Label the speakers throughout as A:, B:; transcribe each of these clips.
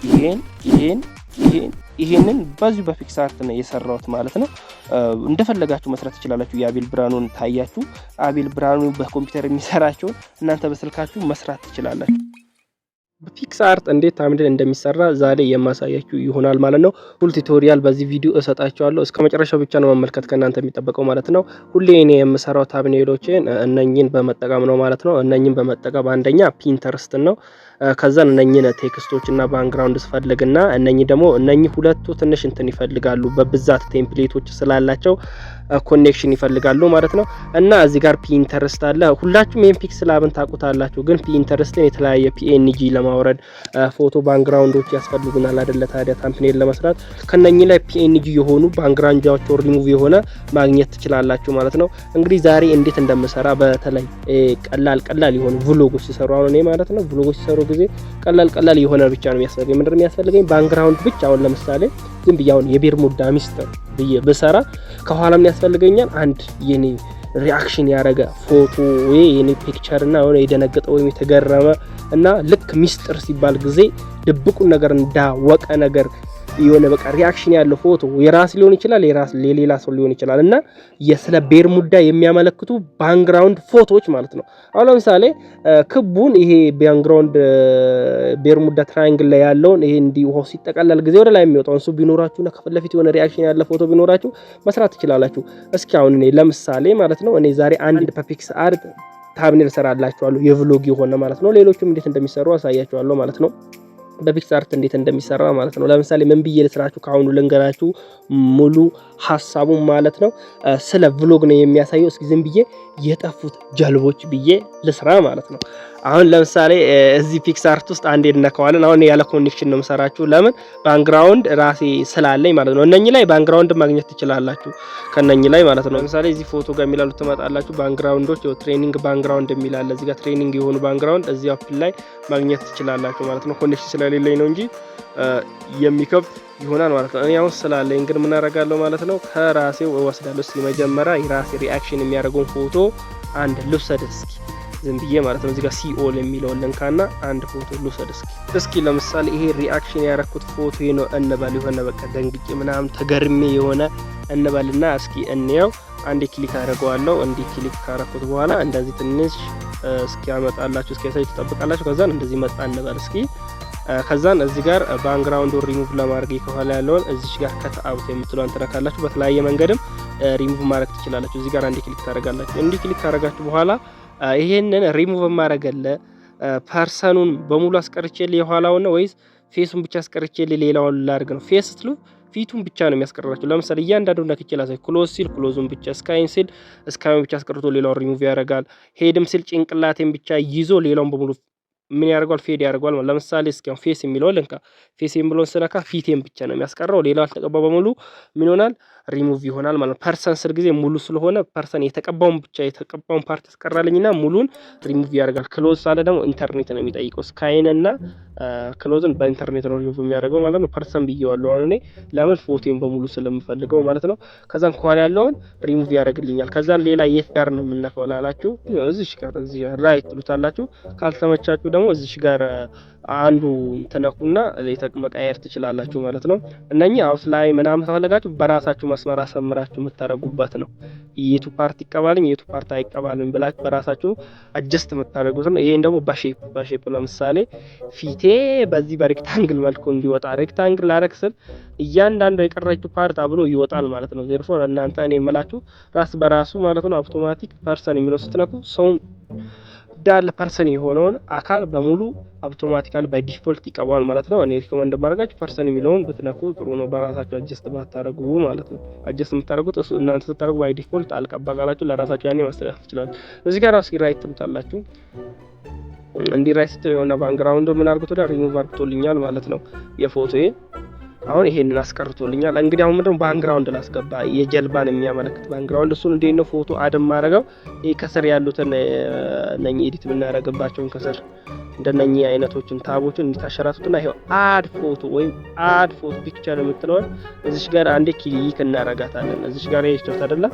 A: ይሄን ይሄን ይሄን ይሄንን በዚሁ በ PicsArt ነው የሰራሁት ማለት ነው። እንደፈለጋችሁ መስራት ትችላላችሁ። የአቤል ብርሃኑን ታያችሁ። አቤል ብርሃኑ በኮምፒውተር የሚሰራቸውን እናንተ በስልካችሁ መስራት ትችላላችሁ። በ PicsArt እንዴት thumbnail እንደሚሰራ ዛሬ የማሳያችሁ ይሆናል ማለት ነው። Full tutorial በዚህ ቪዲዮ እሰጣችኋለሁ። እስከ መጨረሻው ብቻ ነው መመልከት ከእናንተ የሚጠበቀው ማለት ነው። ሁሌ እኔ የምሰራው thumbnail ኦችን እነኝን በመጠቀም ነው ማለት ነው። እነኝን በመጠቀም አንደኛ Pinterest ን ነው። ከዛን እነኝን text ኦች እና background ስፈልግና እነኚህ ደግሞ እነኚህ ሁለቱ ትንሽ እንትን ይፈልጋሉ፣ በብዛት template ኦች ስላላቸው connection ይፈልጋሉ ማለት ነው። እና እዚህ ጋር Pinterest አለ። ሁላችሁም ይሄን PixelLab ን ታውቁታላችሁ። ግን Pinterest ን የተለያየ PNG ለማውረድ ፎቶ background ኦች ያስፈልጉናል አይደለ? ታዲያ thumbnail ለመስራት ከነኚህ ላይ PNG የሆኑ ባክግራውንዳቸው ሪሙቭ የሆነ ማግኘት ትችላላችሁ ማለት ነው። እንግዲህ ዛሬ እንዴት እንደምሰራ፣ በተለይ ቀላል ቀላል የሆኑ vlog ኦች ሲሰሩ፣ አሁን እኔ ማለት ነው vlog ኦች ሲሰሩ ጊዜ ቀላል ቀላል የሆነ ብቻ ነው የሚያስፈልገኝ። ምንድን ነው የሚያስፈልገኝ? Background ብቻ። አሁን ለምሳሌ ዝም ብዬ አሁን የቤርሙዳ ሚስጥር ብዬ ብሰራ ከኋላ ምን ያስፈልገኛል? አንድ የኔ reaction ያደረገ ፎቶ ወይ የኔ picture እና የሆነ የደነገጠ ወይም የተገረመ እና ልክ ሚስጥር ሲባል ጊዜ ድብቁን ነገር እንዳወቀ ነገር የሆነ በቃ reaction ያለው ፎቶ የራስ ሊሆን ይችላል፣ የራስ የሌላ ሰው ሊሆን ይችላል እና የስለ ቤርሙዳ የሚያመለክቱ background ፎቶዎች ማለት ነው። አሁን ለምሳሌ ክቡን ይሄ background ቤርሙዳ triangle ላይ ያለውን ይሄ እንዲህ ውሃው ሲጠቀለል ጊዜ ወደ ላይ የሚወጣውን እሱ ቢኖራችሁና ከፊት ለፊት የሆነ reaction ያለ ፎቶ ቢኖራችሁ መስራት ትችላላችሁ። እስኪ አሁን እኔ ለምሳሌ ማለት ነው እኔ ዛሬ አንድ በ PicsArt thumbnail እሰራላችኋለሁ፣ የ vlog የሆነ ማለት ነው። ሌሎቹም እንዴት እንደሚሰሩ አሳያችኋለሁ ማለት ነው። በ PicsArt እንዴት እንደሚሰራ ማለት ነው። ለምሳሌ ምን ብዬ ልስራችሁ? ከአሁኑ ልንገራችሁ ሙሉ ሀሳቡን ማለት ነው። ስለ vlog ነው የሚያሳየው። እስኪ ዝም ብዬ የጠፉት ጀልቦች ብዬ ልስራ ማለት ነው። አሁን ለምሳሌ እዚህ PicsArt ውስጥ አንዴ እንነካዋለን። አሁን ያለ connection ነው የምሰራችሁ። ለምን? Background ራሴ ስላለኝ ማለት ነው። እነኚህ ላይ background ማግኘት ትችላላችሁ ከነኚህ ላይ ማለት ነው። ለምሳሌ እዚህ ፎቶ ጋር የሚላሉ ትመጣላችሁ። Background ኦች trending background የሚል አለ። እዚህ ጋር trending የሆኑ background እዚህ app ላይ ማግኘት ትችላላችሁ ማለት ነው። Connection ስለሌለኝ ነው እንጂ የሚከብድ ይሆናል ማለት ነው። እኔ አሁን ስላለኝ ግን ምን አደርጋለሁ ማለት ነው፣ ከራሴው እወስዳለሁ። እስኪ መጀመሪያ የራሴ reaction የሚያደርገውን ፎቶ አንድ ልውሰድ እስኪ ዝም ብዬ ማለት ነው። እዚህ ጋር see all የሚለውን ልንካና አንድ ፎቶ ልውሰድ እስኪ። እስኪ ለምሳሌ ይሄ reaction ያረኩት ፎቶ ነው እንበል፣ የሆነ በቃ ደንግጬ ምናምን ተገርሜ የሆነ እንበልና እስኪ እንየው። አንዴ click አደርገዋለሁ። እንዲህ click ካረኩት በኋላ እንደዚህ ትንሽ እስኪ ያመጣላችሁ፣ እስኪ ያሳይ ትጠብቃላችሁ። ከዛን እንደዚህ መጣ እንበል እስኪ። ከዛን እዚህ ጋር ባክግራውንዱ ሪሙቭ ለማድረግ ከኋላ ያለውን እዚች ጋር cut out የምትለዋን ትነካላችሁ። በተለያየ መንገድም ሪሙቭ ማድረግ ትችላላችሁ። እዚህ ጋር አንዴ click ታደርጋላችሁ። እንዲህ click ካደረጋችሁ በኋላ ይሄንን ሪሙቭ ማድረገለ ፐርሰኑን በሙሉ አስቀርቼልህ የኋላውን ነው ወይስ face ኡን ብቻ አስቀርቼልህ ሌላውን ላድርግ ነው? Face ስትሉ ፊቱን ብቻ ነው የሚያስቀርላችሁ። ለምሳሌ እያንዳንዱ ነክቼ ላሳይ። Clothes ሲል clothes ኡን ብቻ፣ sky ን ሲል sky ኡን ብቻ አስቀርቶ ሌላውን ሪሙቭ ያደርጋል። Head ም ሲል ጭንቅላቴን ብቻ ይዞ ሌላውን በሙሉ ምን ያደርገዋል? Fade ያደርገዋል። ለምሳሌ እስኪ አሁን face የሚለውን ልንካ። Face የሚለውን ስነካ ፊቴን ብቻ ነው የሚያስቀረው። ሌላው አልተቀባው በሙሉ ምን ይሆናል? ሪሙቭ ይሆናል ማለት ነው። Person ስል ጊዜ ሙሉ ስለሆነ person የተቀባውን ብቻ፣ የተቀባውን part ያስቀራልኝና ሙሉን ሪሙቭ ያደርጋል። Clothes ሳለ ደግሞ ኢንተርኔት ነው የሚጠይቀው። Sky ን እና clothes ን በኢንተርኔት ነው ሪሙቭ የሚያደርገው ማለት ነው። Person ብዬዋለሁ አሁን እኔ፣ ለምን? ፎቶን በሙሉ ስለምፈልገው ማለት ነው። ከዛን ከኋላ ያለውን ሪሙቭ ያደርግልኛል። ከዛን ሌላ የት ጋር ነው የምነካው ላላችሁ እዚሽ ጋር እዚህ right ትሉታላችሁ። ካልተመቻችሁ ደግሞ እዚሽ ጋር አንዱ ትነኩና መቀየር ትችላላችሁ ማለት ነው። እነኚህ outline ምናምን ከፈለጋችሁ በራሳችሁ መስመር አሰምራችሁ የምታደርጉበት ነው። የቱ part ይቀባልኝ፣ የቱ part አይቀባልኝ ብላችሁ በራሳችሁ adjust የምታደርጉት ነው። ይሄን ደግሞ በ shape ለምሳሌ ፊቴ በዚህ በ rectangle መልኩ እንዲወጣ rectangle ላረግ ስል እያንዳንዱ የቀረችው part አብሮ ይወጣል ማለት ነው። Therefore እናንተ እኔ የምላችሁ ራስ በራሱ ማለት ነው automatic person የሚለው ስትነኩ ሰውን እንዳለ person የሆነውን አካል በሙሉ automatically by default ይቀባዋል ማለት ነው። እኔ recommend ማድረጋችሁ person የሚለውን ብትነኩ ጥሩ ነው። በራሳችሁ adjust ባታረጉ ማለት ነው። Adjust የምታደርጉት እሱ እናንተ ስታደርጉ by default አልቀባ ካላችሁ ለራሳችሁ ያኔ ማስተካከል ትችላላችሁ። እዚህ ጋር እስኪ right ትሉታላችሁ። እንዲህ right ስትል የሆነ ባክግራውንዱ ምን አድርጎት ወደ ሪሙቭ አድርጎልኛል ማለት ነው የፎቶዬ። አሁን ይሄንን አስቀርቶልኛል። እንግዲህ አሁን ምንድነው background ላስገባ፣ የጀልባን የሚያመለክት background። እሱን እንዴት ነው ፎቶ add ማድረገው? ይሄ ከስር ያሉትን እነኚህ edit የምናደርግባቸውን ከስር እንደነኚህ አይነቶችን tab ኦችን እንዲታሸራቱትና ይሄው add photo ወይም add photo picture የምትለዋን እዚሽ ጋር አንዴ click እናረጋታለን። እዚሽ ጋር ይችላል አይደለ?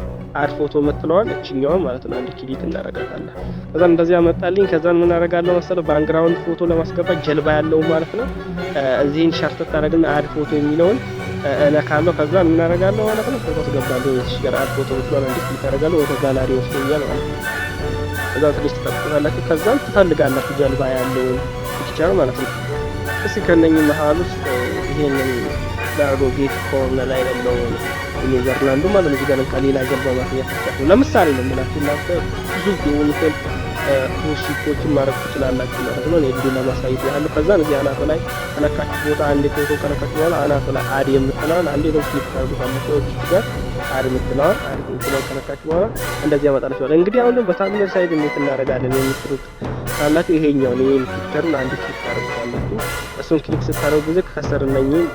A: Add photo የምትለዋን እችኛዋ ማለት ነው። አንዴ click እናረጋታለን። ከዛ እንደዚህ ያመጣልኝ። ከዛን ምን አረጋለሁ መሰለህ? Background ፎቶ ለማስገባት ጀልባ ያለው ማለት ነው። እዚህን ሸርተት አደረግና add photo የሚለውን እነካለሁ። ከዛ ምን አረጋለሁ ማለት ነው? ፎቶ አስገባለሁ። እዚሽ ጋር add photo የምትለዋን አንዴ click አደርጋለሁ። ወደ ጋላሪ ወስዶኛል ማለት ነው። ከዛ ትንሽ ትጠብቁታላችሁ። ከዛም ትፈልጋላችሁ ጀልባ ያለውን picture ማለት ነው። እስኪ ከነኚህ መሀል ውስጥ ይሄንን ላርጎ ጌት ኮርነር ላይ ያለውን ኔዘርላንዱ ማለት ነው። እዚህ ጋር ሌላ ጀልባ ማሳየት ነው። ለምሳሌ ነው የምላችሁ፣ እናንተ ብዙ የሆኑትን cruise ship ኦችን ማድረግ ትችላላችሁ ማለት ነው። እኔ ቪዲዮ ለማሳየት ያህል። ከዛ እዚህ አናቱ ላይ ከነካችሁ ቦታ አንዴ ፎቶ ከነካችሁ በኋላ አናቱ ላይ add የምትለዋን አንዴ ነው click ታደርጉታላችሁ። እዚህ ጋር add የምትለዋን ከነካችሁ በኋላ እንደዚህ ያመጣላችኋል። እንግዲህ አሁን ደግሞ በ thumbnail size እንዴት እናደርጋለን የምትሉት ካላችሁ ይሄኛውን ይሄን picture ኡን አንድ click ታደርጉታላችሁ። እሱን click ስታደርጉ ጊዜ ከስር እነኚህን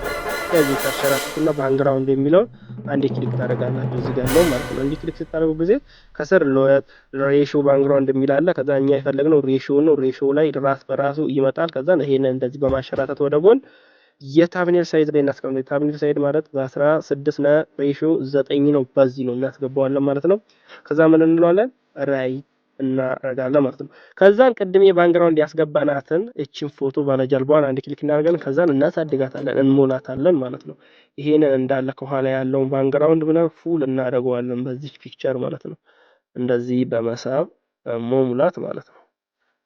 A: ከዚህ ታሸራቱና background የሚለውን አንዴ click ታደርጋላችሁ እዚህ ጋር ነው ማለት ነው። እንዲህ click ስታደርጉ ጊዜ ከስር ratio background የሚል አለ። ከዛ እኛ የፈለግነው ratio ነው። Ratio ላይ ራስ በራሱ ይመጣል። ከዛ ይሄንን እንደዚህ በማሸራተት ወደ ጎን የ thumbnail size ላይ እናስቀምጠው። የ thumbnail size ማለት በ16 ነ ratio 9 ነው። በዚህ ነው እናስገባዋለን ማለት ነው። ከዛ ምን እንለዋለን? Right እናረጋለን ማለት ነው። ከዛን ቅድም የ background ያስገባናትን እቺን ፎቶ ባለጀልባዋን አንድ click እናደርጋለን። ከዛን እናሳድጋታለን፣ እንሞላታለን ማለት ነው። ይሄንን እንዳለ ከኋላ ያለውን background ብለን full እናደርገዋለን በዚህ picture ማለት ነው። እንደዚህ በመሳብ መሙላት ማለት ነው።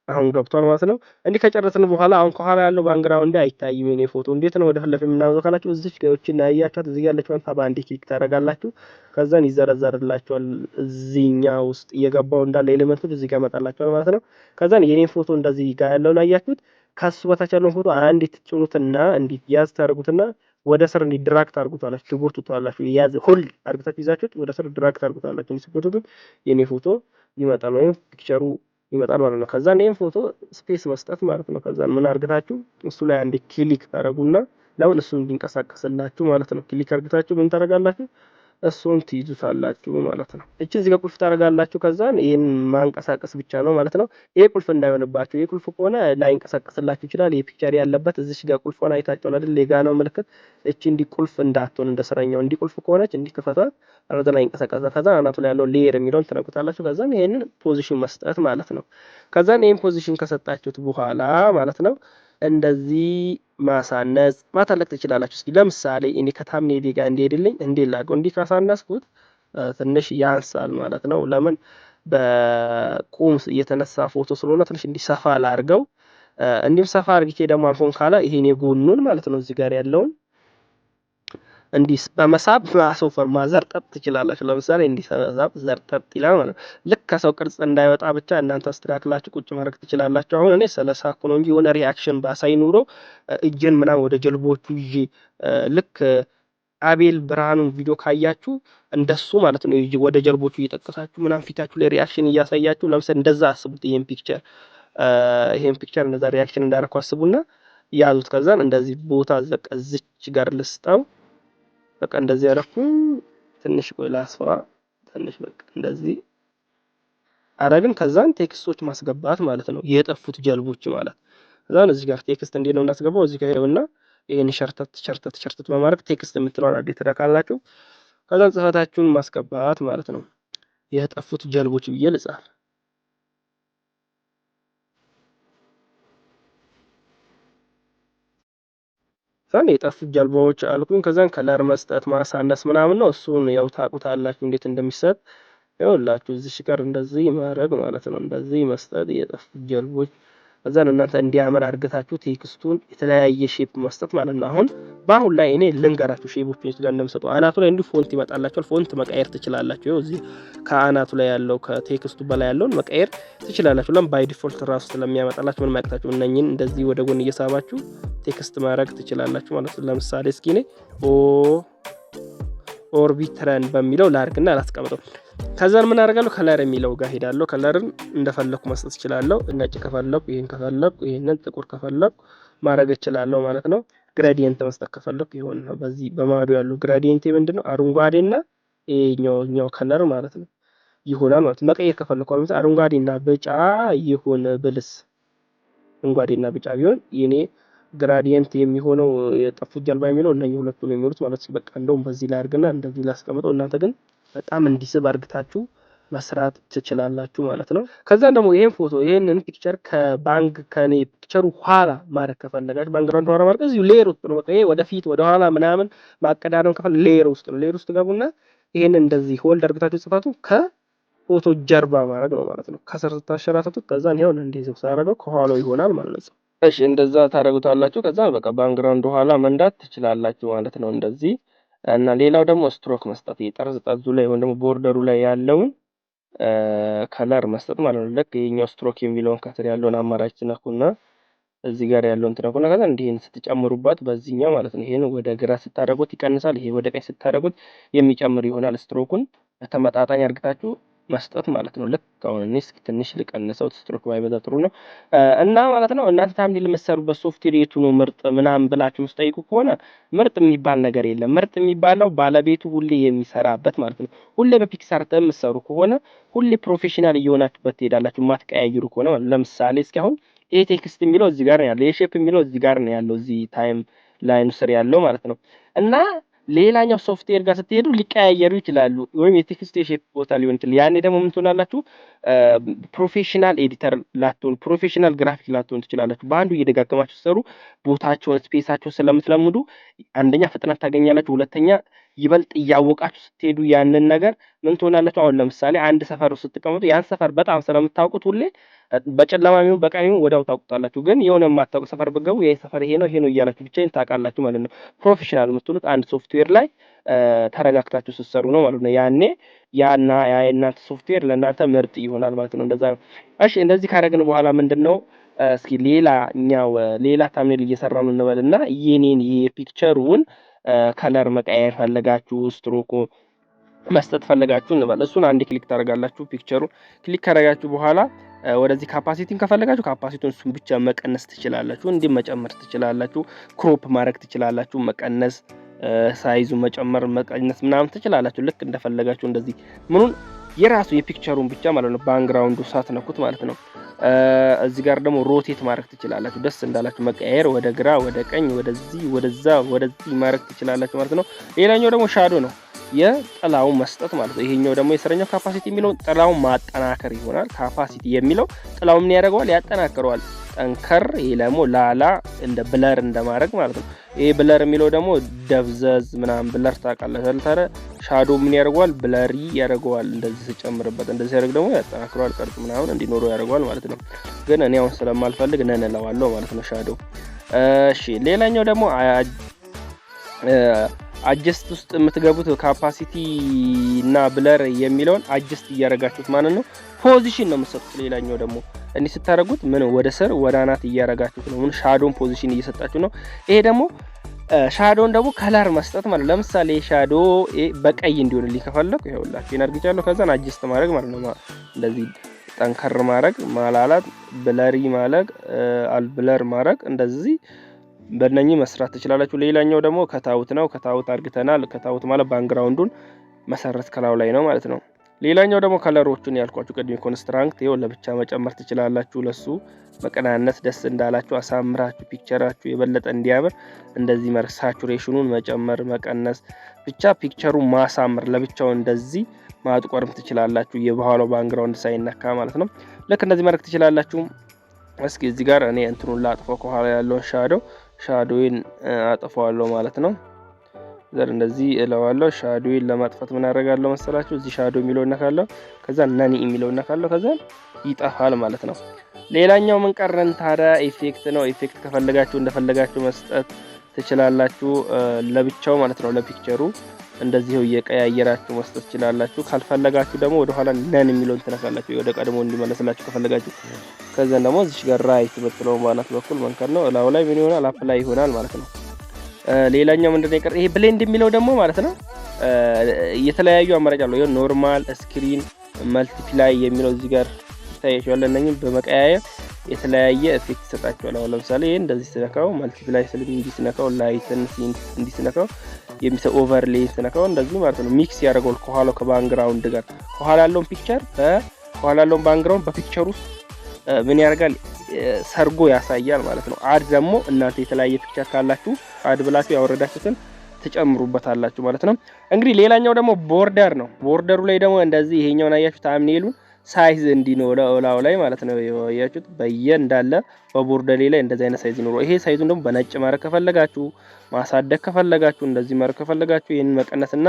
A: አሁን ገብቷል ማለት ነው። እንዲህ ከጨረስን በኋላ አሁን ከኋላ ያለው background አይታይም። የኔ ፎቶ እንዴት ነው ወደ ፊት ለፊት የምናመጣው ካላችሁ እዚች ጋር ያያችኋት እዚህ ያለችውን tab አንዴ click ታደርጋላችሁ። ከዛን ይዘረዘርላችኋል። እዚህኛ ውስጥ እየገባው እንዳለ element ኦች እዚህ ጋር ያመጣላችኋል ማለት ነው። ከዛን የኔ ፎቶ እንደዚህ ጋር ያለውን አያችሁት። ከሱ በታች ያለውን ፎቶ አንዴ ትጭኑትና እንዲህ ያዝ ታደርጉትና ወደ ስር እንዲህ drag ታደርጉታላችሁ፣ ትጎትቱታላችሁ። ያዝ hold አድርጋችሁ ይዛችሁት ወደ ስር drag ታደርጉታላችሁ። ስትጎትቱት የኔ ፎቶ ይመጣል ወይም picture ኡ ይመጣል ማለት ነው። ከዛ ይሄን ፎቶ space መስጠት ማለት ነው። ከዛ ምን አርግታችሁ እሱ ላይ አንዴ click ታደርጉና ለምን እሱ እንዲንቀሳቀስላችሁ ማለት ነው። Click አርግታችሁ ምን ታደርጋላችሁ? እሱን ትይዙታላችሁ ማለት ነው። እቺ እዚህ ጋር ቁልፍ ታደርጋላችሁ። ከዛን ይሄን ማንቀሳቀስ ብቻ ነው ማለት ነው። ይሄ ቁልፍ እንዳይሆንባችሁ፣ ይሄ ቁልፍ ከሆነ ላይንቀሳቀስላችሁ ይችላል። ይሄ picture ያለበት እዚች ጋር ቁልፏን አይታችኋል አይደል? ሌጋ ነው ምልክት። እቺ እንዲህ ቁልፍ እንዳትሆን እንደ ስረኛው እንዲህ ቁልፍ ከሆነች እንዲህ ክፈቷት፣ አረዛ ላይ ይንቀሳቀሳል። ከዛ አናቱ ላይ ያለው layer የሚለውን ትነኩታላችሁ። ከዛን ይሄንን position መስጠት ማለት ነው። ከዛን ይሄን position ከሰጣችሁት በኋላ ማለት ነው እንደዚህ ማሳነስ ማተለቅ ትችላላችሁ። እስኪ ለምሳሌ እኔ ከ thumbnail ኤ ጋር እንዲሄድልኝ እንዴት ላድርገው? እንዲህ ካሳነስኩት ትንሽ ያንሳል ማለት ነው። ለምን በቁም የተነሳ ፎቶ ስለሆነ ትንሽ እንዲህ ሰፋ ላድርገው። እንዲህም ሰፋ አድርጌ ደግሞ አልሆን ካለ ይሄን የጎኑን ማለት ነው እዚህ ጋር ያለውን እንዲህ በመሳብ ማስወፈር ማዘርጠጥ ትችላላችሁ። ለምሳሌ እንዲህ በመሳብ ዘርጠጥ ይላል ማለት ነው። ልክ ከሰው ቅርጽ እንዳይወጣ ብቻ እናንተ አስተካክላችሁ ቁጭ ማድረግ ትችላላችሁ። አሁን እኔ ስለሳኩ ነው እንጂ የሆነ reaction ባሳይ ኑሮ እጄን ምናምን ወደ ጀልቦቹ ይዤ ልክ አቤል ብርሃኑን ቪዲዮ ካያችሁ እንደሱ ማለት ነው። ወደ ጀልቦቹ እየጠቀሳችሁ ምናምን ፊታችሁ ላይ reaction እያሳያችሁ ለምሳሌ እንደዛ አስቡት። ይሄን picture እንደዛ reaction እንዳደረኩ አስቡና ያዙት። ከዛን እንደዚህ ቦታ እዚች ጋር ልስጠው። በቃ እንደዚህ ያደረኩኝ ትንሽ ቆይ ላስፋ፣ ትንሽ በቃ እንደዚህ አረግን። ከዛን text ኦች ማስገባት ማለት ነው፣ የጠፉት ጀልቦች ማለት። ከዛን እዚህ ጋር text እንዴት ነው እናስገባው? እዚህ ጋር ይኸውና ይሄን ሸርተት ሸርተት ሸርተት በማድረግ text የምትለዋን አዲስ ትነካላችሁ። ከዛን ጽፈታችሁን ማስገባት ማለት ነው። የጠፉት ጀልቦች ብዬ ልጻፍ። ከዛን የጠፉት ጀልባዎች አልኩኝ። ከዛን color መስጠት ማሳነስ ምናምን ነው። እሱን ያው ታውቁታላችሁ እንዴት እንደሚሰጥ። ይኸውላችሁ እዚህ ጋር እንደዚህ ማድረግ ማለት ነው። እንደዚህ መስጠት የጠፉት ጀልቦች። ከዛን እናንተ እንዲያምር አድርጋችሁ text ኡን የተለያየ shape መስጠት ማለት ነው። አሁን በአሁን ላይ እኔ ልንገራችሁ shape ኦች የቱ ጋር እንደምሰጡ። አናቱ ላይ እንዲሁ font ይመጣላችኋል። Font መቀየር ትችላላችሁ። ይኸው እዚህ ከአናቱ ላይ ያለው ከ text ኡ በላይ ያለውን መቀየር ትችላላችሁ። ለምን by default ራሱ ስለሚያመጣላችሁ ምንም አያቅታችሁ። እነኝን እንደዚህ ወደ ጎን እየሳባችሁ text ማድረግ ትችላላችሁ ማለት ነው። ለምሳሌ እስኪ እኔ ኦርቢትረን በሚለው ላርግና ላስቀምጠው። ከዛን ምን አደርጋለሁ? Color የሚለው ጋር ሄዳለሁ። Color ን እንደፈለኩ መስጠት እችላለሁ። ነጭ ከፈለኩ ይሄን ከፈለኩ ይሄንን ጥቁር ከፈለኩ ማድረግ እችላለሁ ማለት ነው። Gradient መስጠት ከፈለኩ ይሆን ነው። በዚህ በማዶ ያለው gradient ምንድነው? አረንጓዴና ይሄኛው color ማለት ነው ይሆናል ማለት ነው። መቀየር ከፈለኩ አሁን አረንጓዴና ቢጫ ይሁን ብልስ አረንጓዴና ቢጫ ቢሆን የኔ gradient የሚሆነው የጠፉት ጀልባ የሚለው እነኚህ ሁለቱ ነው የሚሆኑት ማለት ነው። በቃ እንደውም በዚህ ላይ አድርግና እንደዚህ ላስቀምጠው። እናንተ ግን በጣም እንዲስብ አድርግታችሁ መስራት ትችላላችሁ ማለት ነው። ከዛ ደግሞ ይሄን ፎቶ ይሄንን picture ከባንክ ከኔ picture ኡ ኋላ ማድረግ ከፈለጋችሁ background ኋላ ማድረግ እዚሁ layer ውስጥ ነው። በቃ ይሄ ወደፊት ወደ ኋላ ምናምን ማቀዳደም ከፈለ layer ውስጥ ነው። Layer ውስጥ ገቡና ይሄንን እንደዚህ hold አድርጋችሁ ጽፋቱ ከፎቶ ጀርባ ማድረግ ነው ማለት ነው። ከስር ስታሸራተቱት ከዛን ይሄው እንደዚህ ሳደርገው ከኋላው ይሆናል ማለት ነው። እሺ እንደዛ ታደርጉታላችሁ። ከዛ በቃ background ኋላ መንዳት ትችላላችሁ ማለት ነው እንደዚህ። እና ሌላው ደግሞ ስትሮክ መስጠት የጠርዝ ጠርዙ ላይ ወይም ደግሞ border ኡ ላይ ያለውን color መስጠት ማለት ነው። ልክ ይሄኛው ስትሮክ የሚለውን ከስር ያለውን አማራጭ ትነኩና እዚህ ጋር ያለውን ትነኩና ከዛ እንዲህን ስትጨምሩባት በዚህኛው ማለት ነው። ይሄን ወደ ግራ ስታደርጉት ይቀንሳል፣ ይሄ ወደ ቀኝ ስታደርጉት የሚጨምር ይሆናል። ስትሮኩን በተመጣጣኝ አድርጋችሁ መስጠት ማለት ነው። ልክ አሁን እኔ እስኪ ትንሽ ልቀንሰው፣ ስትሮክ ባይበዛ ጥሩ ነው እና ማለት ነው። እናንተ thumbnail የምትሰሩበት ሶፍትዌር የቱ ነው ምርጥ ምናምን ብላችሁ የምትጠይቁ ከሆነ ምርጥ የሚባል ነገር የለም። ምርጥ የሚባለው ባለቤቱ ሁሌ የሚሰራበት ማለት ነው። ሁሌ በ PicsArt የምትሰሩ ከሆነ ሁሌ professional እየሆናችሁበት ትሄዳላችሁ፣ የማትቀያይሩ ከሆነ ማለት ነው። ለምሳሌ እስኪ አሁን ይሄ text የሚለው እዚህ ጋር ነው ያለው፣ ይሄ shape የሚለው እዚህ ጋር ነው ያለው፣ እዚህ timeline ኡ ስር ያለው ማለት ነው። እና ሌላኛው ሶፍትዌር ጋር ስትሄዱ ሊቀያየሩ ይችላሉ፣ ወይም የ text የ shape ቦታ ሊሆን ይችላል። ያኔ ደግሞ ምን ትሆናላችሁ? Professional editor ላትሆኑ፣ professional graphic ላትሆኑ ትችላላችሁ። በአንዱ እየደጋገማችሁ ስትሰሩ ቦታቸውን space ኣቸውን ስለምትለምዱ አንደኛ ፍጥነት ታገኛላችሁ፣ ሁለተኛ ይበልጥ እያወቃችሁ ስትሄዱ ያንን ነገር ምን ትሆናላችሁ? አሁን ለምሳሌ አንድ ሰፈር ውስጥ ስትቀመጡ ያን ሰፈር በጣም ስለምታውቁት ሁሌ በጨለማ ይሁን በቀን ይሁን ወዲያው ታውቁታላችሁ። ግን የሆነ የማታውቁ ሰፈር ብትገቡ ይሄ ሰፈር ይሄ ነው ይሄ ነው እያላችሁ ብቻዬን ታውቃላችሁ ማለት ነው። Professional የምትሉት አንድ ሶፍትዌር ላይ ተረጋግታችሁ ስትሰሩ ነው ማለት ነው። ያኔ ያና ያ የእናንተ ሶፍትዌር ለእናንተ ምርጥ ይሆናል ማለት ነው። እንደዛ ነው። እሺ እንደዚህ ካደረግን በኋላ ምንድነው እስኪ ሌላኛው ሌላ thumbnail እየሰራን እንበልና የኔን የ picture ኡን color መቀየር ፈለጋችሁ ስትሮክ መስጠት ፈለጋችሁ እንበል። እሱን አንድ click ታደርጋላችሁ። Picture ኡ click ካደረጋችሁ በኋላ ወደዚህ opacity ን ከፈለጋችሁ opacity ውን እሱን ብቻ መቀነስ ትችላላችሁ። እንዲህ መጨመር ትችላላችሁ። Crop ማድረግ ትችላላችሁ። መቀነስ፣ size ኡ መጨመር፣ መቀነስ ምናምን ትችላላችሁ። ልክ እንደፈለጋችሁ እንደዚህ ምኑን የራሱ የ picture ኡን ብቻ ማለት ነው። Background ኡ ሳትነኩት ማለት ነው። እዚህ ጋር ደግሞ rotate ማድረግ ትችላላችሁ። ደስ እንዳላችሁ መቀያየር፣ ወደ ግራ፣ ወደ ቀኝ፣ ወደዚህ፣ ወደዛ፣ ወደዚህ ማድረግ ትችላላችሁ ማለት ነው። ሌላኛው ደግሞ shadow ነው፣ የጥላውን መስጠት ማለት ነው። ይሄኛው ደግሞ የስረኛው opacity የሚለውን ጥላውን ማጠናከር ይሆናል። Opacity የሚለው ጥላው ምን ያደርገዋል? ያጠናክረዋል። ጠንከር። ይሄ ደግሞ ላላ እንደ blur እንደማድረግ ማለት ነው። ይሄ blur የሚለው ደግሞ ደብዘዝ ምናምን blur ታውቃለህ ታዲያ። Shadow ምን ያደርገዋል? Blurry ያደርገዋል። እንደዚህ ስጨምርበት እንደዚህ ያደርግ ደግሞ ያጠናክረዋል፣ ቅርጽ ምናምን እንዲኖረው ያደርገዋል ማለት ነው። ግን እኔ አሁን ስለማልፈልግ none እለዋለሁ ማለት ነው shadow። እሺ ሌላኛው ደግሞ adjust ውስጥ የምትገቡት opacity እና blur የሚለውን adjust እያደረጋችሁት ማለት ነው። Position ነው የምትሰጡት። ሌላኛው ደግሞ እንዲህ ስታደርጉት ምን ወደ ስር ወደ አናት እያደረጋችሁት ነው። ምን shadow ን position እየሰጣችሁ ነው። ይሄ ደግሞ shadow ን ደግሞ color መስጠት ማለት ለምሳሌ shadow በቀይ እንዲሆንልኝ ከፈለኩ ይኸውላችሁ ይሄን አድርጌቻለሁ። ከዛን adjust ማድረግ ማለት ነው። እንደዚህ ጠንከር ማድረግ፣ ማላላት፣ blurry ማለቅ፣ አልብለር ማድረግ እንደዚህ በእነኚህ መስራት ትችላላችሁ። ሌላኛው ደግሞ cutout ነው። Cutout አድርግተናል። Cutout ማለት background ኡን መሰረት ከላዩ ላይ ነው ማለት ነው። ሌላኛው ደግሞ color ኦቹን ያልኳችሁ ቅድም contrast ይኸው ለብቻ መጨመር ትችላላችሁ። ለሱ መቀናነስ ደስ እንዳላችሁ አሳምራችሁ picture ኣችሁ የበለጠ እንዲያምር እንደዚህ መርክ saturation ኡን መጨመር መቀነስ፣ ብቻ picture ኡ ማሳመር ለብቻው እንደዚህ ማጥቆርም ትችላላችሁ። የበኋላው background ሳይነካ ማለት ነው። ልክ እንደዚህ ማድረግ ትችላላችሁ። እስኪ እዚህ ጋር እኔ እንትኑን ላጥፈው፣ ከኋላ ያለውን shadow ውን አጥፈዋለሁ ማለት ነው። ዘር እንደዚህ እለዋለሁ። Shadow ውን ለማጥፋት ምን አደርጋለሁ መሰላችሁ? እዚህ shadow የሚለውን ነካለሁ። ከዛ none የሚለውን ነካለሁ። ከዛ ይጠፋል ማለት ነው። ሌላኛው ምን ቀረን ታዲያ? Effect ነው። Effect ከፈለጋችሁ እንደፈለጋችሁ መስጠት ትችላላችሁ፣ ለብቻው ማለት ነው። ለ picture ኡ እንደዚሁ እየቀያየራችሁ መስጠት ትችላላችሁ። ካልፈለጋችሁ ደግሞ ወደ ኋላ none የሚለውን ትነካላችሁ፣ ወደ ቀድሞ እንዲመለስላችሁ ከፈለጋችሁ። ከዛ ደግሞ እዚህ ጋር right በትለው ባናት በኩል መንከር ነው። እላው ላይ ምን ይሆናል? Apply ይሆናል ማለት ነው። ሌላኛው ምንድነው የቀረ? ይሄ blend የሚለው ደግሞ ማለት ነው የተለያዩ አማራጭ አለው። ይሄ normal፣ screen፣ multiply የሚለው እዚህ ጋር ይታያችኋል። እነኝህ በመቀያየር የተለያየ effect ይሰጣቸዋል። አሁን ለምሳሌ ይሄ እንደዚህ ስነካው multiply ስል እንዲህ ስነካው lighten እንዲህ ስነካው የሚሰ overlay ስነካው እንደዚህ ማለት ነው mix ያደርገዋል ከኋላው ከ background ጋር ከኋላ ያለውን picture በኋላ ያለውን background በ picture ውስጥ ምን ያደርጋል ሰርጎ ያሳያል ማለት ነው። Add ደግሞ እናንተ የተለያየ picture ካላችሁ add ብላችሁ ያወረዳችሁትን ትጨምሩበታላችሁ ማለት ነው። እንግዲህ ሌላኛው ደግሞ border ነው። Border ኡ ላይ ደግሞ እንደዚህ ይሄኛውን አያችሁ፣ thumbnail ኡን size እንዲኖረው እላዩ ላይ ማለት ነው። ያያችሁት በየ እንዳለ በ border ላይ እንደዚህ አይነት size ይኖረው። ይሄ size ኡን ደግሞ በነጭ ማድረግ ከፈለጋችሁ፣ ማሳደግ ከፈለጋችሁ፣ እንደዚህ ማድረግ ከፈለጋችሁ ይሄንን መቀነስና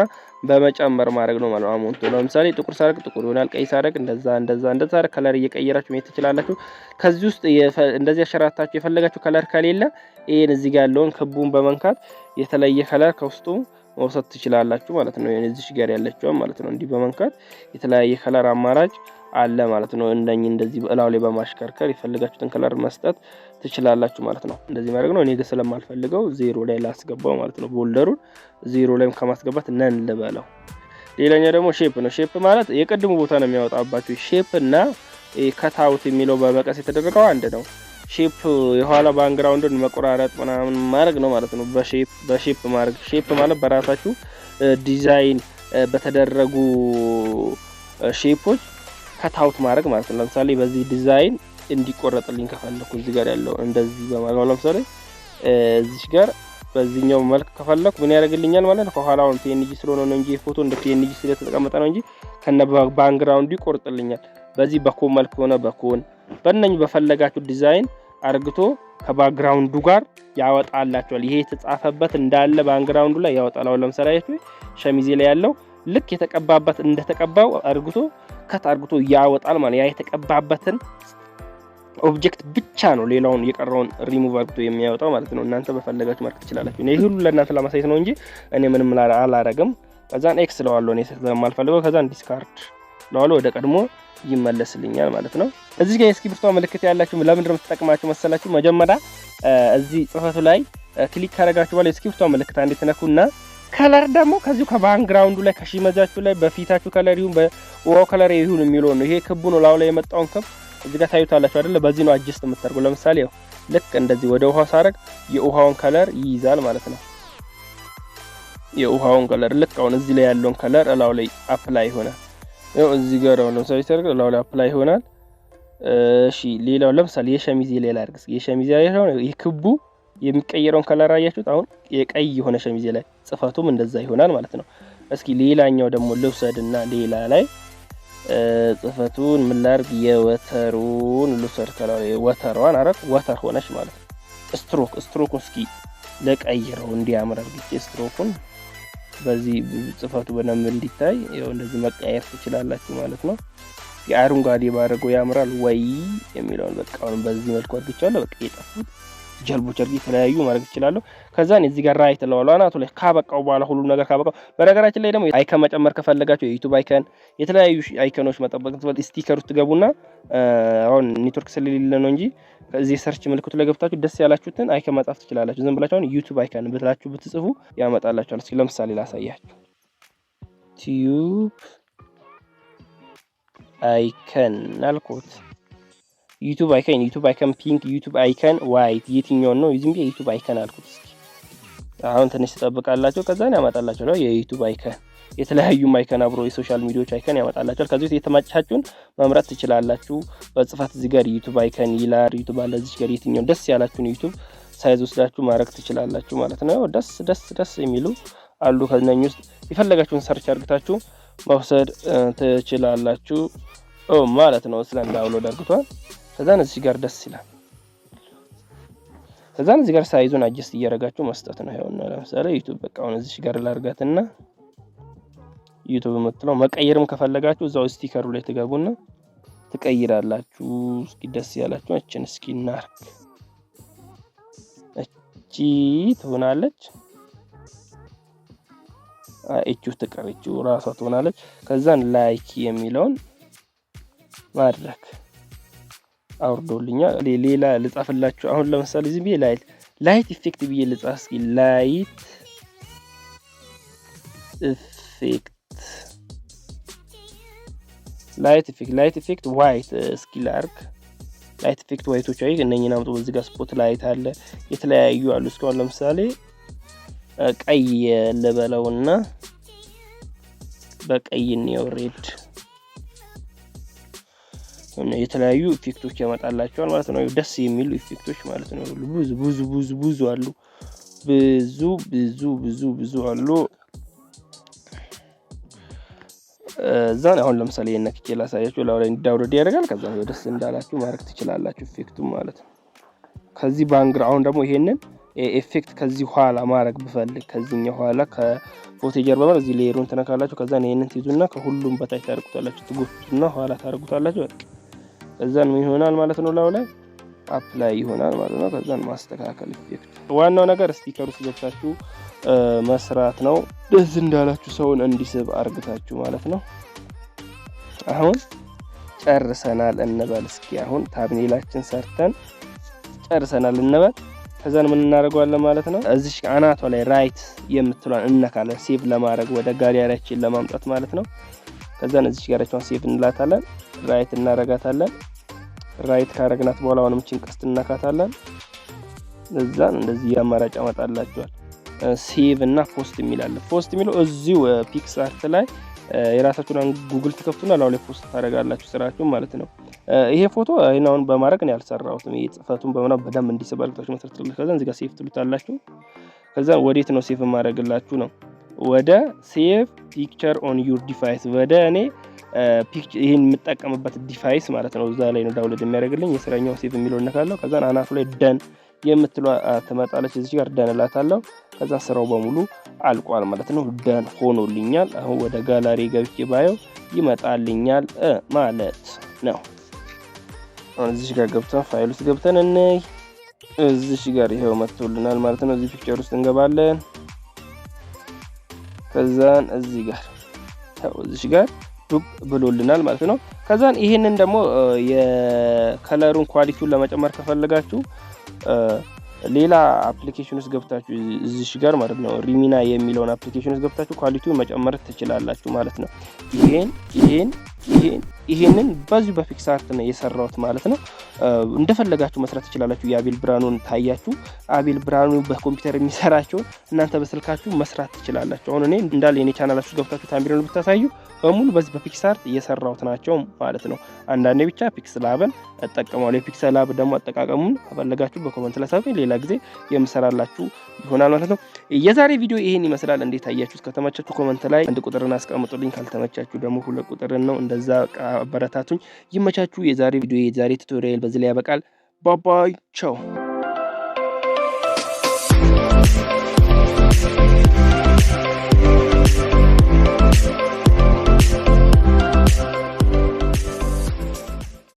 A: በመጨመር ማድረግ ነው ማለት ነው። Amount ኡ ለምሳሌ ጥቁር ሳረግ ጥቁር ይሆናል፣ ቀይ ሳረግ እንደዛ እንደዛ እንደዛ color እየቀየራችሁ መሄድ ትችላላችሁ። ከዚህ ውስጥ እንደዚህ አሸራታችሁ የፈለጋችሁ color ከሌለ ይሄን እዚህ ጋር ያለውን ክቡን በመንካት የተለየ color ከውስጡ መውሰድ ትችላላችሁ ማለት ነው። ይሄን እዚህ ጋር ያለችው ማለት ነው። እንዲህ በመንካት የተለያየ color አማራጭ አለ ማለት ነው። እንደኝ እንደዚህ በእላው ላይ በማሽከርከር የፈለጋችሁትን color መስጠት ትችላላችሁ ማለት ነው። እንደዚህ ማድረግ ነው። እኔ ግን ስለማልፈልገው ዜሮ ላይ ላስገባው ማለት ነው። Border ኡን ዜሮ ላይም ከማስገባት none ልበለው። ሌላኛው ደግሞ shape ነው። Shape ማለት የቅድሙ ቦታ ነው የሚያወጣባችሁ። Shape እና cut out የሚለው በመቀስ የተደረገው አንድ ነው። Shape የኋላ background ን መቆራረጥ ምናምን ማድረግ ነው ማለት ነው። በ shape ማድረግ፣ shape ማለት በራሳችሁ ዲዛይን በተደረጉ shape ኦች cut out ማድረግ ማለት ነው። ለምሳሌ በዚህ ዲዛይን እንዲቆረጥልኝ ከፈለኩ እዚህ ጋር ያለው እንደዚህ በማድረግ፣ ለምሳሌ እዚህ ጋር በዚህኛው መልክ ከፈለኩ ምን ያደርግልኛል ማለት ነው። ከኋላውን PNG ስለሆነ ነው እንጂ፣ ፎቶ እንደ PNG ስለተቀመጠ ነው እንጂ ከነ background ኡ ይቆርጥልኛል። በዚህ በ cone መልክ ሆነ በ cone በእነኝ በፈለጋችሁ ዲዛይን አርግቶ ከ background ኡ ጋር ያወጣላችኋል። ይሄ የተጻፈበት እንዳለ background ኡ ላይ ያወጣል። አሁን ለምሳሌ አያችሁ፣ ሸሚዜ ላይ ያለው ልክ የተቀባበት እንደተቀባው አርግቶ cut አርግቶ ያወጣል ማለት፣ ያ የተቀባበትን object ብቻ ነው ሌላውን የቀረውን ሪሙቭ አርግቶ የሚያወጣው ማለት ነው። እናንተ በፈለጋችሁ ማድረግ ትችላላችሁ። ይሄ ሁሉ ለእናንተ ለማሳየት ነው እንጂ እኔ ምንም አላረግም። ከዛን X ለዋለሁ እኔ ስለማልፈልገው፣ ከዛን discard ለዋለሁ፣ ወደ ቀድሞ ይመለስልኛል ማለት ነው። እዚህ ጋር የእስክሪብቶ ምልክት ያላችሁ ለምንድን ነው የምትጠቅማችሁ መሰላችሁ? መጀመሪያ እዚህ ጽፈቱ ላይ click ካደረጋችሁ በኋላ የእስክሪብቶ ምልክት አንዴ ትነኩና color ደግሞ ከዚሁ ከ background ኡ ላይ ከሸሚዛችሁ ላይ በፊታችሁ color ይሁን በውሃው color ይሁን የሚለው ነው። ይሄ ክቡ ነው፣ ላዩ ላይ የመጣውን ክብ እዚህ ጋር ታዩታላችሁ አይደለ? በዚህ ነው adjust የምታደርጉ። ለምሳሌ ያው ልክ እንደዚህ ወደ ውሃው ሳረግ የውሃውን color ይይዛል ማለት ነው። የውሃውን color ልክ አሁን እዚህ ላይ ያለውን color እላዩ ላይ apply ይሆናል። ያው እዚህ ጋር አሁን ለምሳሌ ሳረግ እላዩ ላይ apply ይሆናል። እሺ፣ ሌላው ለምሳሌ የሸሚዜ ላይ ላድርግ። የሸሚዜ ላይ አሁን ይህ ክቡ የሚቀየረውን color አያችሁት? አሁን የቀይ የሆነ ሸሚዜ ላይ ጽፈቱም እንደዛ ይሆናል ማለት ነው። እስኪ ሌላኛው ደግሞ ልውሰድና ሌላ ላይ ጽፈቱን ምን ላድርግ? የ water ኡን ልውሰድ። Color water ዋን አረግ water ሆነች ማለት ነው። Stroke እስኪ ለቀይረው እንዲያምር አድርጌ ስትሮኩን በዚህ ጽፈቱ በደንብ እንዲታይ ያው እንደዚህ መቀየር ትችላላችሁ ማለት ነው። የአረንጓዴ ባደረገው ያምራል ወይ የሚለውን በቃ አሁን በዚህ መልኩ አድርጌቻለሁ። በቃ የጠፉት ጀልቦች አድርጌ የተለያዩ ማድረግ እችላለሁ። ከዛን እዚህ ጋር right እለዋለሁ አናቱ ላይ ካበቃው በኋላ፣ ሁሉም ነገር ካበቃው። በነገራችን ላይ ደግሞ icon መጨመር ከፈለጋችሁ የ YouTube icon፣ የተለያዩ icon ኦች መጠበቅ sticker ውስጥ ትገቡና፣ አሁን ኔትወርክ ስለሌለ ነው እንጂ፣ ከዚህ search ምልክቱ ላይ ገብታችሁ ደስ ያላችሁትን icon መጻፍ ትችላላችሁ። ዝም ብላችሁ አሁን YouTube icon ብላችሁ ብትጽፉ ያመጣላችኋል። እስኪ ለምሳሌ ላሳያችሁ። Tube icon አልኩት። YouTube icon፣ YouTube icon pink፣ YouTube icon white የትኛውን ነው? ዝም ብዬ YouTube icon አልኩት። እስኪ አሁን ትንሽ ትጠብቃላችሁ፣ ከዛ ያመጣላችኋል። የ YouTube icon፣ የተለያዩ icon አብሮ የ social media ዎች icon ያመጣላችኋል። ከዚህ ውስጥ የተመቻችሁን መምረጥ ትችላላችሁ። በጽፈት እዚህ ጋር YouTube icon ይላል። YouTube አለ እዚህ ጋር፣ የትኛውን ደስ ያላችሁን YouTube size ወስዳችሁ ማድረግ ትችላላችሁ ማለት ነው። ደስ ደስ ደስ የሚሉ አሉ። ከነኚህ ውስጥ የፈለጋችሁን search አድርጋችሁ መውሰድ ትችላላችሁ ማለት ነው። ስለ download አድርግቷል። ከዛን እዚህ ጋር ደስ ይላል። ከዛን እዚህ ጋር size ኡን adjust እያደረጋችሁ መስጠት ነው። ይኸውና ለምሳሌ YouTube በቃ አሁን እዚህ ጋር ላርጋትና YouTube የምትለው መቀየርም ከፈለጋችሁ እዛው sticker ኡ ላይ ትገቡና ትቀይራላችሁ። እስኪ ደስ ያላችሁ እችን እስኪ እናርግ። እቺ ትሆናለች። እቹ ትቀር፣ እቹ ራሷ ትሆናለች። ከዛን like የሚለውን ማድረግ አውርዶልኛል። ሌላ ልጻፍላችሁ። አሁን ለምሳሌ ዝም ብዬ light effect ብዬ ልጻፍ እስኪ። Light effect፣ light effect፣ light effect white እስኪ ላርግ። Light effect white ኦች አይ እነኝን አምጡ። በዚህ ጋር spot light አለ፣ የተለያዩ አሉ። እስካሁን ለምሳሌ ቀይ ልበለውና በቀይ እንየው፣ red። የተለያዩ effect ኦች ያመጣላችኋል ማለት ነው። ደስ የሚሉ effect ኦች ማለት ነው። ብዙ ብዙ ብዙ ብዙ አሉ። ብዙ ብዙ ብዙ ብዙ አሉ። እዛን አሁን ለምሳሌ የነክቼ ላሳያችሁ። ላው ላይ download ያደርጋል። ከዛ ደስ እንዳላችሁ ማድረግ ትችላላችሁ effect ኡ ማለት ነው። ከዚህ background ደግሞ ይሄንን effect ከዚህ ኋላ ማድረግ ብፈልግ፣ ከዚህኛው ኋላ ከፎቶ ጀርባ ማለት እዚህ layer ኡን ትነካላችሁ። ከዛ ይሄንን ትይዙና ከሁሉም በታች ታደርጉታላችሁ። ትጎቱና ኋላ ታደርጉታላችሁ። በቃ ከዛን ምን ይሆናል ማለት ነው? ላው ላይ apply ይሆናል ማለት ነው። ከዛን ማስተካከል effect ኡ። ዋናው ነገር sticker ውስጥ ገብታችሁ መስራት ነው። ደስ እንዳላችሁ ሰውን እንዲስብ አርግታችሁ ማለት ነው። አሁን ጨርሰናል እንበል እስኪ። አሁን thumbnail ኣችን ሰርተን ጨርሰናል እንበል። ከዛን ምን እናደርገዋለን ማለት ነው? እዚህ አናቷ ላይ right የምትሏን እነካለን፣ save ለማድረግ ወደ ጋላሪያችን ለማምጣት ማለት ነው። ከዛን እዚህ ጋራቸውን save እንላታለን፣ right እናረጋታለን። Right ካረግናት በኋላ አሁንም እቺን ቀስት እነካታለን። እዛን እንደዚህ አማራጭ ያመጣላችኋል። Save እና post የሚል አለ። Post የሚለው እዚሁ PicsArt ላይ የራሳችሁን ጉግል ትከፍቱና ላው ላይ post ታደርጋላችሁ ስራችሁን ማለት ነው። ይሄ ፎቶ ይሄን አሁን በማድረግ ነው ያልሰራሁትም። ይሄ ጽፈቱን በምናምን በደንብ እንዲስብ አድርጋችሁ መስራት ትችላላችሁ። ከዛ እዚህ ጋር save ትሉታላችሁ። ከዛ ወዴት ነው save የማደርግላችሁ ነው? ወደ save picture on your device፣ ወደ እኔ ይሄን የምጠቀምበት device ማለት ነው። እዛ ላይ ነው download የሚያደርግልኝ። የስረኛው save የሚለው እነካለሁ። ከዛ አናቱ ላይ done የምትሏ ትመጣለች። እዚህ ጋር done እላታለሁ። ከዛ ስራው በሙሉ አልቋል ማለት ነው። Done ሆኖልኛል። አሁን ወደ ጋላሪ ገብቼ ባየው ይመጣልኛል ማለት ነው። አሁን እዚህ ጋር ገብተን ፋይል ውስጥ ገብተን እንይ። እዚህ ጋር ይሄው መጥቶልናል ማለት ነው። እዚህ picture ውስጥ እንገባለን። ከዛን እዚህ ጋር እዚህ ጋር ዱብ ብሎልናል ማለት ነው። ከዛን ይሄንን ደግሞ የ color ኡን quality ውን ለመጨመር ከፈለጋችሁ ሌላ application ውስጥ ገብታችሁ እዚህ ጋር ማለት ነው Remini የሚለውን application ውስጥ ገብታችሁ quality ውን መጨመር ትችላላችሁ ማለት ነው። ይሄን ይሄን ይሄን ይሄንን በዚሁ በ PicsArt ነው የሰራሁት ማለት ነው። እንደፈለጋችሁ መስራት ትችላላችሁ። የአቤል ብርሃኑን ታያችሁ። አቤል ብርሃኑ በኮምፒውተር የሚሰራቸውን እናንተ በስልካችሁ መስራት ትችላላችሁ። አሁን እኔ እንዳለ የኔ ቻናላችሁ ገብታችሁ thumbnail ኡን ብታሳዩ በሙሉ በዚህ በ PicsArt እየሰራሁት ናቸው ማለት ነው። አንዳንዴ ብቻ PixelLab ን እጠቀማለሁ። የ PixelLab ደግሞ አጠቃቀሙን ከፈለጋችሁ በ comment ላይ አሳውቁኝ። ሌላ ጊዜ የምሰራላችሁ ይሆናል ማለት ነው። የዛሬ ቪዲዮ ይሄን ይመስላል። እንዴት አያችሁት? ከተመቻችሁ comment ላይ 1 ቁጥርን አስቀምጡልኝ። ካልተመቻችሁ ደግሞ 2 ቁጥርን ነው። እንደዛ አበረታቱኝ። ይመቻችሁ። የዛሬ ቪዲዮ የዛሬ tutorial በዚህ ላይ ያበቃል። Bye bye፣ ቻው።